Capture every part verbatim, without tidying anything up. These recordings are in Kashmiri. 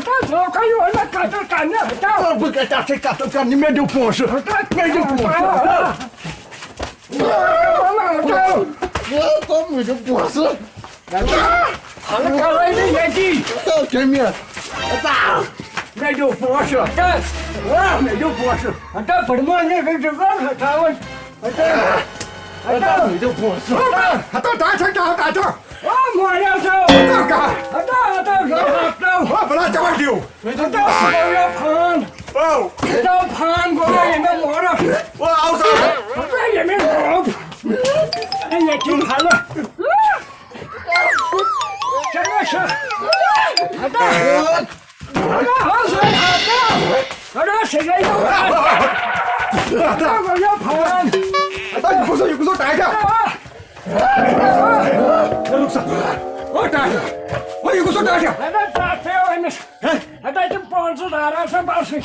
تہٕ ژٕ کَر یور مےٚ قتل کرنہِ، ہٹاو۔ تہٕ بہٕ کَتہِ آسَے قتل کرنہِ؟ مےٚ دِیِو پونٛسہٕ، مےٚ دِیِو پونٛسہٕ۔ ہٹاو۔ ہٹاو۔ ہے، تہٕ مےٚ دِیِو پونٛسہٕ۔ ہلہٕ کَرَے نہٕ ییٚتی۔ ہٹاو، کٔمۍ یہِ؟ ہٹاو۔ مےٚ دِیِو پونٛسہٕ۔ ہٹاو۔ آ، مےٚ دِیِو پونٛسہٕ۔ ہٹاو، بٔڑٕ مۄہنیو گٔے زٕ گۄڈٕ ہٹاوَن۔ ہٹاو۔ ہٹاو۔ ہٹاو، مےٚ دِیِو پونٛسہٕ۔ ہٹاو۔ ہٹاو، ٹاٹھ، ہٹاو، ٹاٹھ۔ او مولوی صٲب۔ ہٹاو کَر۔ ہٹاو، ہٹاو، ہٹاو، ہٹاو۔ او، بہٕ لاگہٕ ژےٚ وۄنۍ ڈِو۔ ہٹاو، ہٹاو، فان۔ او۔ ہٹاو، فان گوٚو مےٚ ییٚمہِ مورَس۔ او، آو سا۔ ہٹاو، ییٚمہِ گوٚو۔ اے، ییٚتہِ چھُنہٕ حالہٕ۔ چلو، سا۔ ہٹاو۔ ہٹاو، ہٹاو، ہٹاو۔ ہٹاو، سا۔ ہٹاو، گوٚو مےٚ فان۔ ہٹاو، یہِ کُس، یہِ کُس ٹاٹھا؟ ہٹاو۔ ہے، رُک سا۔ او ٹاٹھا۔ او، یہِ کُس ٹاٹھا؟ ہے، مےٚ ٹاٹھ پیوٚو أمِس۔ ہے؟ ہے، تۄہہِ چھِ پانٛژھ ساس آرام سان بَسٕنۍ۔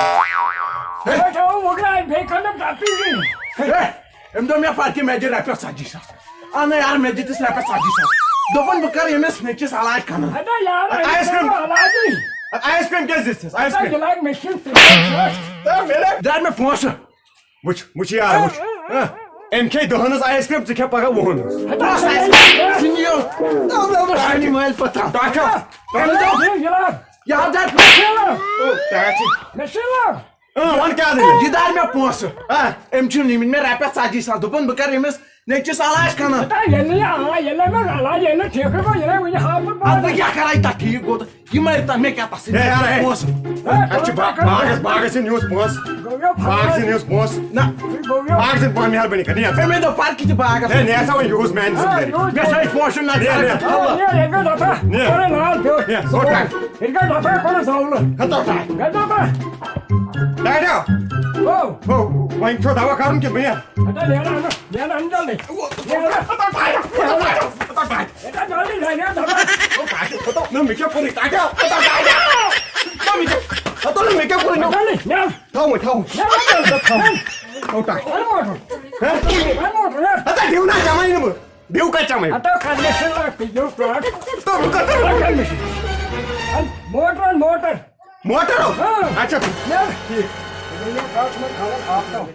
ہے؟ ہے، تھاوو وُگراے، بیٚیہِ کَرنہٕ ٹَپی دِنۍ۔ ہے، أمۍ دوٚپ مےٚ پَتہٕ کہِ مےٚ دِ رۄپیَس ژَتجی ساس۔ اَہَن یارٕ، مےٚ دِ تِس رۄپیَس ژَتجی ساس۔ دوٚپُن، بہٕ کَرٕ ییٚمِس نیٚچِوِس علاج کَنَن۔ ہے، نہ یارٕ، آیِس کرٛیٖم۔ علاجی۔ آیِس کرٛیٖم کیٛازِ دِژ تِس؟ آیِس ہے، کرٛیٖم۔ یہِ لاگہِ مِشیٖن فِٹ۔ ہے، مےٚ دِ، درٛاے مےٚ پونٛسہٕ۔ وٕچھ، وٕچھ یار، وٕچھ۔ ہہ؟ أمۍ کھے دَہَن ہٕنٛز آیِس کرٛیٖم، ژٕ کھےٚ پَگاہ وُہَن ہٕنٛز۔ ہَتہٕ بَس، آیِس کرٛیٖم ژٕ نِیِو۔ نہ، نہ، نہ، شالی مٲلۍ پَتہ۔ ٹاٹھا۔ ٹاٹھا۔ یہِ لاگ۔ یہِ حظ درٛاے۔ مےٚ چھِ یہِ لاگ۔ او، ٹاٹھی۔ مےٚ چھِ یہِ لاگ۔ اۭں، وَن کیٛاہ دٔلیٖل؟ یہِ درٛاے مےٚ پونٛسہٕ۔ ہہ؟ أمۍ چھِ نِمٕتۍ مےٚ رۄپیَس ژَتجی ساس۔ دوٚپُن، بہٕ کَرٕ أمِس نیٚچِوِس علاج کَنَن۔ ہتا ییٚلہِ نہٕ یہِ آو، ییٚلہِ نہٕ مےٚ علاج، ییٚلہِ نہٕ ٹھیٖکٕے گوٚو، ییٚلہِ نہٕ وٕنہِ ہاوُن اَدٕ بہٕ کیٛاہ کَرٕ، تَتھ ٹھیٖک گوٚو تہٕ۔ یہِ مَرِ تَتھ، مےٚ کیٛاہ تَتھ سۭتۍ ہے، یارٕ، ہے۔ پونٛسہٕ؟ ہے، اَسہِ چھِ با-، باغَس، باغَس ہِنٛدۍ یُس پونٛسہٕ۔ گوٚو مےٚ باغَس فان۔ ہِنٛدۍ یُس پونٛسہٕ۔ نہ۔ گوٚو مےٚ باغَس ہِنٛدۍ پونٛسہٕ، مہربٲنی کٔرِتھ، نیر۔ ہے، مےٚ دوٚپ پَرٕ کہِ تہِ باغَس۔ ہے، نیر سا وۄنۍ یُہُس میٛانہِ ہا، زِندگی۔ یُہُس۔ مےٚ سا أسۍ پونٛسہٕ چھُنہٕ نہ نیر، نیر۔ نیر، ییٚتہِ گوٚو دَفعہ۔ نیر۔ کَرُن حال پیوٚو۔ نیر، گوٚو ٹایم۔ ییٚتہِ گوٚو دَفعہ، کَرُن زاولہٕ۔ ہَتو ٹایم۔ گٔے دَفعہ۔ ٹایم۔ ہو۔ ہو، وۄنۍ چھُ دَوا کَرُن کِنہٕ بہٕ نیر؟ ہتا نیر اَنہٕ، نیر اَنہٕ جلدی۔ نیر۔ ہتا ٹایم۔ ہتا ٹایم۔ ہتا ٹایم۔ ہتا جلدی نیر، نیر دَفعہ۔ نہ، مےٚ کیٛاہ کوٚرُے؟ ٹاٹھا۔ ہتا ٹاٹھا۔ نہ، مےٚ کیٛاہ، ہتا نہ، مےٚ کیٛاہ کوٚرُے؟ نہ۔ جلدی نیر۔ تھاو وۄنۍ، تھاو وۄنۍ۔ نیر، نیر، نیر۔ تھاو۔ تھاو ٹاٹھا۔ اَن موٹر۔ ہہ؟ اَن موٹر، نیر۔ ہتا دِیِو نہ، چَمَے نہٕ بہٕ۔ دِیِو کَتہِ چَمَے؟ ہتا کَر مےٚ سۭتۍ لَگ، دِیِو ٹاٹھ۔ تہٕ بہٕ کَتہِ کَرٕ؟ کَر مےٚ سۭتۍ۔ اَن موٹر، اَن موٹر۔ موٹر ہو؟ ہاں۔ اچھا۔ نیر۔ ٹھیٖک۔ یہِ گٔے مےٚ کَتھ منٛز خبر اَکھ تام۔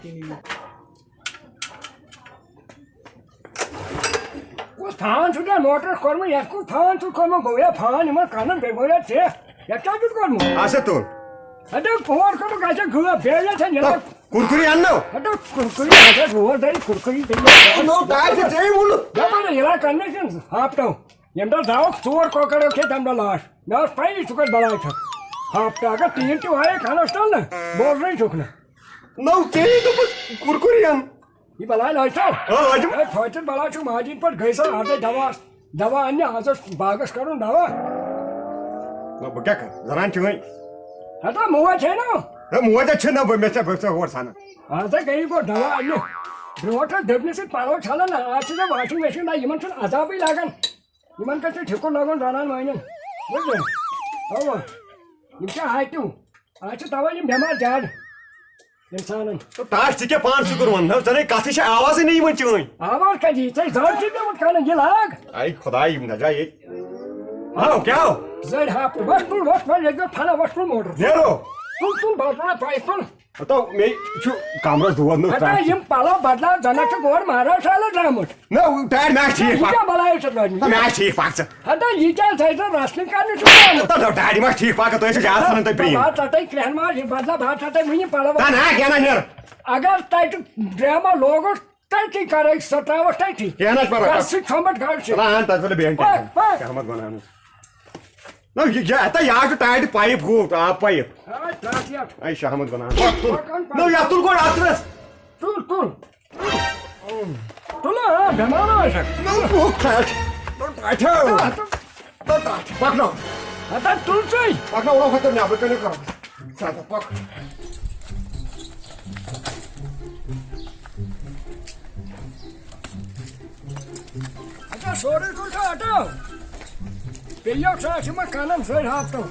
کُس فان چھُ مےٚ موٹرَس کوٚرمُت، یَتھ کُس فان چھُ کوٚرمُت؟ گوٚو یا فان یِمَن کَنَن، بیٚیہِ گوٚو یا ژےٚ۔ یَتھ کیٛاہ دیُت کوٚرمُت؟ اَسا تُل۔ ہَتہٕ کور کوٚرُکھ اَسہِ غٲب، بیٚیہِ یَتھ چھَنہٕ تہٕ یَتھ۔ کُرکُری اَننو؟ ہَتہٕ کُرکُری، ہَتہٕ روز دَرِ کُرکُری بیٚیہِ۔ نو، تۄہہِ چھُ ژےٚ ووٚنمُت۔ مےٚ وَنہٕ یہِ لاگ کَنویشَن ہاپٹو۔ ییٚمہِ دۄہ زاوُکھ ژور کۄکَر، ٲسۍ ہے تَمہِ دۄہ لاش۔ مےٚ ٲس پَیی ژٕ کۄس بَلاے چھَکھ۔ ہاپٹہٕ اگر ٹیٖن تہِ وایَکھ کھَنَس تَل نہ، بوزنٕے چھُکھ نہٕ۔ نو، ژےٚ دوٚپُتھ کُرکُری اَن۔ یہِ بلاے لٲج تو۔ آ، لٲجِم۔ اے، فٲطر بلاے چھُ ماجہِ ہِنٛدۍ پٲٹھۍ، گٔے سۄ اَتھَے دَوا، دَوا اَننہِ، آز اوس باغَس کَرُن دَوا۔ نہ، بہٕ کیٛاہ کَرٕ؟ زَنان چھِ وۄنۍ۔ ہَتا موج چھے نا؟ ہے، موج ہا چھِ نہ، بہٕ، مےٚ چھےٚ، بہٕ چھےٚ ہورٕ سَنان۔ آز ہَے گٔیی گۄڈٕ دَوا اَننہِ۔ برونٛٹھ ٲس دٔبنہِ سۭتۍ پَلو چھَلان، آز چھِ سۄ واشِنٛگ مِشیٖن، نہ، یِمَن چھُنہٕ عذابٕے لَگان۔ یِمَن کَتہِ چھُ ٹھیکہٕ لَگُن زَنان مۄہنِوٮ۪ن؟ بوٗزتھٕ؟ اَوا۔ یِم چھِ آٹِو۔ آز چھِ تَوَے یِم بٮ۪مار زیادٕ اِنسانَن۔ تہٕ تاش، ژٕ کیٛاہ پانہٕ شُکُر وَنہٕ؟ نہ، ژےٚ نے کَتھٕے چھےٚ آوازٕے نہٕ یِوان چٲنۍ۔ آواز کَتہِ یی؟ ژےٚ زَن چھُے پیوٚمُت کَرُن یہِ لاگ۔ اَے خۄداے، یِم نہ جایہِ ییٚتہِ۔ ہاو، کیٛاہ ہو؟ زٔرۍ ہاپتہٕ۔ وَس تُل، وَس، وَس، ییٚتہِ گوٚو ٹھَلَس، وَس تُل موٹر۔ نیرو۔ تُل، تُل، بَتہٕ تُل، پایِپ تُل۔ ہَتو، مےٚ چھُ کَمرَس دود، نہ، ہَتو، ترٛٹھ۔ یِم پَلو بَدلاو، زَنہٕ چھُ گۄڈٕ مہراز سالَس درٛامُت۔ نہ، ڈیڈ، مےٚ آسہِ ٹھیٖک یہِ پَکھ۔ کیٛاہ بَلاے چھَکھ لٲجمٕژ؟ نہ، مےٚ آسہِ ٹھیٖک پَکھ ژٕ۔ ہَتو، یہِ کیٛاہ تھٲے ژٕ رَسلِنٛگ کَرنہِ چھُکھ آمُت؟ تہٕ ڈیڈی ما چھِ ٹھیٖک پَکھ، تُہۍ ٲسِو زیادٕ سَنان تُہۍ پرٛٲنۍ۔ بہٕ ہا ژَٹَے کرٛٮ۪ہن ماز، یہِ بدلا، بہٕ ہا ژَٹَے وٕنہِ پَلو۔ نہ، نہ، کینٛہہ نہ، نیر۔ اگر تَتہِ ڈرٛاما لوگُس، تٔتی کَرَے سۄ ترٛاوَس تٔتی۔ کینٛہہ نہ چھُ پَرواے۔ گژھ ژٕ ژھۄمبَٹ گاڑِ سۭتۍ۔ نہ، اَہَن، تَتھ ولہٕ بیٚہن پَکھ، پَکھ۔ شاہ احمد گۄناہَس۔ نہ، یہِ کیٛاہ، ہَتا یہِ ہا چھُ ٹاٹہِ پایِپ گوٚو، آب پایِپ۔ آ، تَتھ یَتھ۔ اَے شاہ احمد گۄناہَس۔ پَکھ، تُل۔ پَکھ، پَکھ۔ نہ، یَتھ تُل گۄڈٕ اَتھ رَس۔ تُل، تُل۔ تُل، آ، بٮ۪مار ٲسَکھ۔ نہ، بُک پھَٹ۔ نہ، ٹاٹھیو۔ تُل، تُل۔ نہ، ٹاٹھ۔ پَکناو۔ ہَتا تُل ژٕے۔ پَکناو، وَلہٕ ہَتہٕ نٮ۪برٕ کَنہِ کَر۔ ژٕ ہَسا پَک۔ ہَتا سورُے تُل ژٕ ہَٹاو۔ بیٚیہِ یۄکھ سا آسہِ یِمَن کَنَن سۭتۍ ہَفتہٕ۔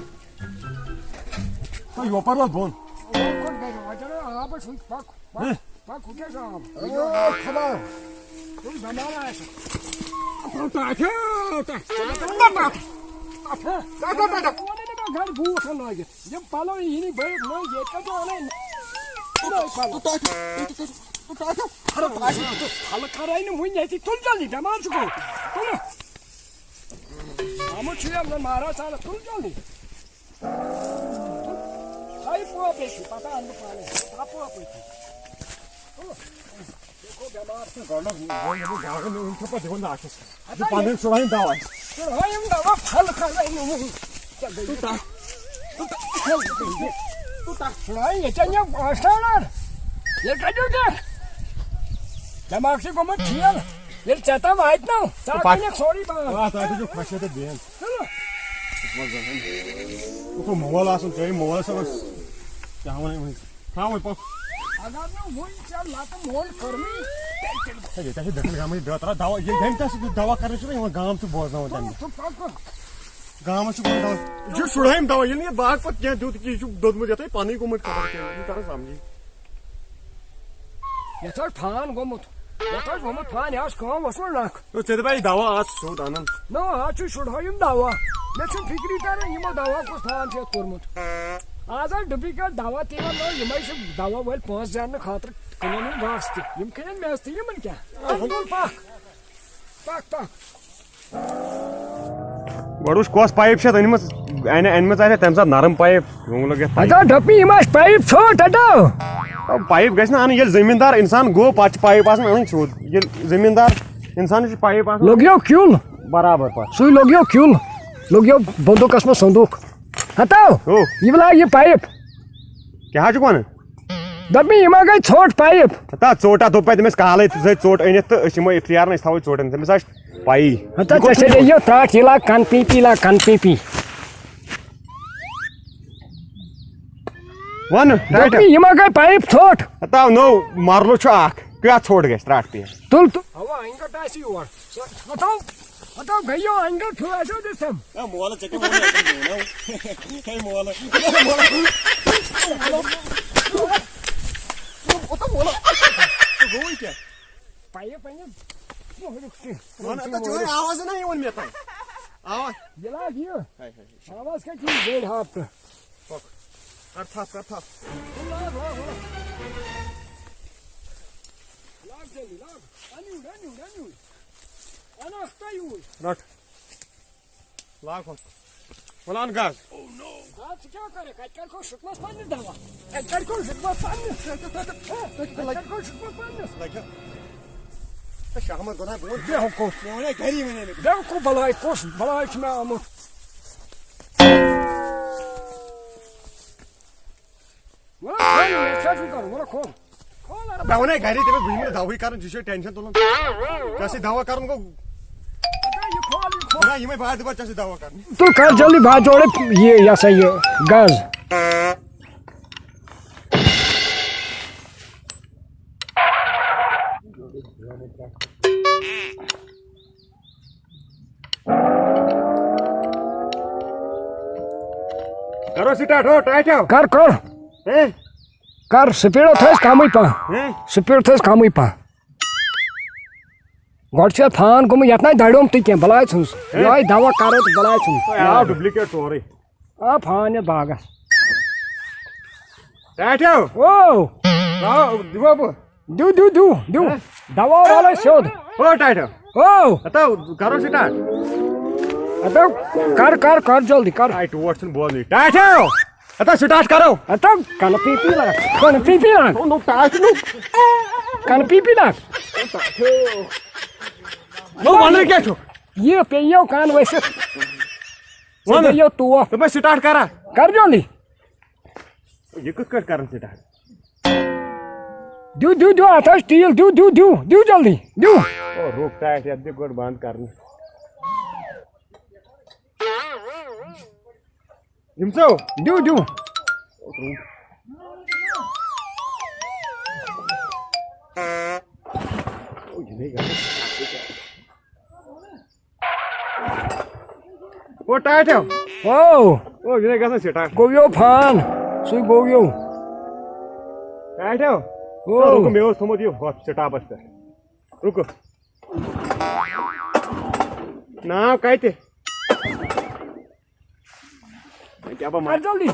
تہٕ یوپَر وَل بۄن۔ وۄنۍ کوٚت گژھِ؟ وۄنۍ چَلو آبَس سۭتۍ پَک۔ پَک۔ ہہ؟ پَک، ہُہ کیٛاہ چھُ آب؟ او، خۄدا۔ ہُہ زَمانہٕ آسہِ۔ ٹاٹھیو، ٹاٹھ۔ ٹاٹھ۔ گرِ بوٗٹھ لٲگِتھ۔ یِم پَلو یِنی بٔرِتھ لٲگۍ، ییٚتہِ کَتہِ اَنَے نٔے پَلو؟ تہٕ تۄہہِ چھُ، تہٕ تۄہہِ چھُ، تہٕ تۄہہِ چھُ، اَرٕ تۄہہِ چھُ، تہٕ پھَلہٕ کَرَے نہٕ وُنہِ ییٚتہِ۔ تُل جلدی، دٮ۪ماغ چھُ گوٚمُت۔ تُلہٕ۔ آمُت چھُ یَم زَن مہراز سالَس، تُل جلدی۔ تھاو یہِ پوپے چھُ، پَتہٕ اَنہٕ بہٕ پانَے۔ تھاو پوپے چھُ۔ تُل۔ یہِ گوٚو بٮ۪مار۔ گۄڈٕنیٚتھ ووٚن مےٚ، وۄنۍ چھُ پَتہٕ دِوان ڈاکٹرَس۔ یہِ پَنٕنۍ شُرہٲیِم دَوا۔ شُرہٲیِم دَوا پھَل کھَنَے نہٕ وۄنۍ۔ ژےٚ گٔیی۔ تہٕ تَتھ، تہٕ تَتھ، تہٕ تَتھ شُرہٲیِم ییٚتٮ۪ن یہِ ماسٹر۔ ییٚلہِ کَتیو دِکھ؟ دٮ۪ماغ چھُ گوٚمُت فیل۔ ییٚلہِ ژےٚ تام واتہِ نو، ژٕ تہٕ پَتہٕ کٕنکھ سورُے بنٛد۔ آ، تۄہہِ تہِ چھُو خۄشکیٚتھ بیٚہن۔ چلو۔ وۄنۍ زَن۔ وۄنۍ گوٚو مول آسُن، چٲنۍ مول ٲس اَسہِ کیٛاہ وَنان وۄنۍ؟ تھاو وۄنۍ پَکھ۔ اگر نہٕ وۄنۍ ژےٚ لَتہٕ موٚنٛڈ کٔرمٕے، تیٚلہِ کٔرۍ بہٕ۔ ہے، ییٚتہِ چھِ دٔچھِنۍ گامٕکۍ دَہ ترٛا دَوا، ییٚلہِ ییٚمہِ تَس سۭتۍ دَوا کَرنہٕ چھُنہ یِوان، گام چھُ بوزناوان تَمہِ دۄہ۔ ژٕ پَکھ۔ گامَس چھُ گۄڈٕ دَوا۔ یہِ چھُ شُرہٲیِم دَوا، ییٚلہِ نہٕ یہِ باغ پَتہٕ کینٛہہ دیُت، یہِ چھُ دوٚدمُت یَتھ، پَنٕنۍ گوٚمُت خبر کیٛاہ، یہِ کَران سَمجھی۔ یَتھ اوس فان گوٚمُت، یَتھ اوس گوٚمُت فان، یہِ اوس کٲم وٕژھ وٕژھ نَکھ۔ ہے، ژےٚ دَپے یہِ دَوا آز سیوٚد اَنُن۔ نو، آز چھُ شُرہٲیِم دَوا۔ مےٚ چھُنہٕ فِکری تَران، یِمو دَوا کُس فان چھُ یَتھ کوٚرمُت۔ آز آز ڈُپلِکیٹ دوا تہِ یِوان، نو، یِمے چھِ دوا وٲلۍ پونٛسہٕ زیننہٕ خٲطرٕ کٕنان یِم گاسہٕ تہِ۔ یِم کٕنن مےٚ تہِ یِمن کیٛاہ؟ اَتھ تُل پکھ۔ پکھ، پکھ۔ گۄڈٕ وٕچھ کۄس پایپ چھِ اَتھ أنمٕژ، اَنہِ، أنمٕژ آسہِ تَمہِ ساتہٕ نرم پایپ، یِمو لوٚگ یَتھ پایپ۔ ہتا ڈپی یِم آسہِ پایپ ژھوٚٹ، ہتا۔ پایپ گژھِ نہٕ اَنٕنۍ، ییٚلہِ زٔمیٖندار اِنسان گوٚو، پَتہٕ چھِ پایپ آسان اَنٕنۍ سیوٚد۔ ییٚلہِ زٔمیٖندار اِنسانَس چھِ پایپ آسان لوٚگیو کیُل۔ برابر پَتہٕ۔ سُے لوٚگیو کیُل۔ لوٚگیو بندوٗقَس منٛز صندوٗق۔ ہتو، ہو۔ یہِ لاگ یہِ پایپ۔ کیٛاہ حظ چھُکھ وَنان؟ دوٚپمَے، یہِ ما گٔے ژھوٚٹ پایپ؟ ہتا، ژوٚٹ ہا دوٚپ اَسہِ تٔمِس کالَے، ژٕ تھٲے ژوٚٹ أنِتھ تہٕ أسۍ یِمو اِفتِیار، أسۍ تھاوو ژوٚٹ أنِتھ۔ تٔمِس آسہِ پَیی۔ ہتا، یہِ کوٚت ژےٚ چھُ چھےٚ یہِ ترٛٹھ، یہِ لاگ کَنہٕ پیٖپی، لاگ کَنہٕ پیٖپی۔ وَن، دوٚپمَے، ٹاٹا۔ یہِ ما گٔے پایپ ژھوٚٹ؟ ہتا، نو، مَرلہٕ چھُ اَکھ۔ کیٛاہ ژھوٚٹ گژھِ ترٛٹھ پیٖپی؟ تُل، تُل۔ اَوا، اَنہِ گٔٹۍ آسہِ یور۔ ہتو، ہتو گٔیو اَنہِ گٔٹۍ پھِرٲے چھو دِژ تٔمۍ۔ اے مولہٕ، ژےٚ کیٛاہ ووٚنُے اَتٮ۪ن میون؟ اے مولہٕ۔ کوٗتاہ مولہٕ؟ ژٕ گوٚوُے کیٛاہ؟ پایہِ پننہِ مۄہریُک تہِ۔ وَن، ہتا چٲنۍ آواز نہ یِوان مےٚ تام۔ آواز۔ یہِ لاگ یہِ۔ ہاے، ہاے، ہاے۔ آواز کَتہِ چھِ یہِ زیٚرِ ہاپتہٕ؟ پَک۔ کَر تھَپھ، کَر تھَپھ۔ Log, log, log. لاگ جلدی، لاگ۔ اَن یوٗرۍ، اَن یوٗرۍ، اَن یوٗرۍ۔ اَن اَکھ تہٕ یوٗرۍ۔ رَٹ۔ لاگ ہۄتھ۔ وَلان گَز۔ گَز ژٕ کیٛاہ کَرَکھ؟ اَتہِ کَرِ کھو شُکمَس پَننِس دَوا۔ اَتہِ کَرِ کھو شُکمَس پَننِس۔ اَتہِ کَرِ کھو شُکمَس پَننِس۔ لَگہِ۔ اے شاہ احمد گۄناہ بہٕ وَنہٕ۔ بیٚہو کُس؟ مےٚ وَنے گَری وَنے مےٚ۔ بیٚہو کُس بَلاے، کُس بَلاے چھُ مےٚ آمُت؟ وَلہٕ کھول، یہِ کیٛاہ چھُ کَرُن؟ وَلہٕ کھول۔ کھول، اَدٕ بہٕ وَنے گَرِ تٔمِس، بہٕ یِمہٕ نہٕ دَوہٕے کَرُن، ژٕ چھُے ٹٮ۪نشَن تُلان۔ ژےٚ سۭتۍ دَوا کَرُن گوٚو۔ اَدٕ یہِ کھول، یہِ کھول۔ نہ، یِمَے بار دُبار ژےٚ سۭتۍ دَوا کَرُن۔ تُل کَر جلدی، بہٕ ہا جوڑے یہِ، یہِ ہسا یہِ گَز۔ کرو سٹارٹ ہو، ٹائٹ ہو۔ کر، کر۔ ہے؟ کر، سپیڈ تھٲیِس کمٕے پہن۔ ہے؟ سپیڈ تھٲیِس کمٕے پہن۔ گۄڈٕ چھُ یتھ فان گوٚمُت، یتھ نَے دَریومتُے کینٛہہ، بلاے ژھٕنُس۔ ہے؟ یہوے دوا کرو تہٕ بلاے ژھٕنُس۔ ہے، آو ڈُپلیکیٹ سورُے۔ آ، فان یتھ باغس۔ ٹاٹھیو۔ او۔ آ، دِمو بہٕ۔ دیو، دیو، دیو، دیو۔ ہہ؟ دوا والے سیوٚد۔ او ٹاٹھیو۔ او۔ ہتو، کرو سٹارٹ۔ ہتو، کر، کر، کر جلدی، کر۔ آے ٹوٹھ چھُنہٕ بوزنٕے۔ ٹاٹھیو۔ ہتو سٹارٹ کرو۔ ہتو، کنہٕ پیٖپی لگ، کنہٕ پیٖپی لگ۔ او نو، ٹاٹھ نو۔ کنہٕ پیٖپی لگ۔ نو، ونان کیٛاہ چھُ؟ یہِ پیٚیو کن ؤسِتھ۔ ژٕ وَن۔ گٔیو ٹوٹھ۔ ژٕ پَزِ سٹارٹ کران۔ کر جلدی۔ یہِ کِتھ کٲٹھۍ کرن سٹارٹ؟ دیو، دیو، دیو، اتھ آسہِ تیٖل، دیو، دیو، دیو، دیو جلدی، دیو۔ او، رُک ٹاٹھ، یتھ دِ گۄڈٕ بند کرنہٕ۔ یِم ژٕ۔ دیو، دیو۔ او، یہِ نے گژھِ۔ او ٹاٹھیو۔ او۔ او، یہِ نے گژھان سٹارٹ۔ گوٚو یو فان۔ سُے گوٚو یو۔ ٹاٹھیو۔ او۔ رُکہٕ، مےٚ اوس تھوٚمُت یہِ ہۄتھ سٹاپس پٮ۪ٹھ۔ رُکہٕ۔ ناو کتہِ؟ کیٛاہ بہٕ کر مارٕ؟ جلدی.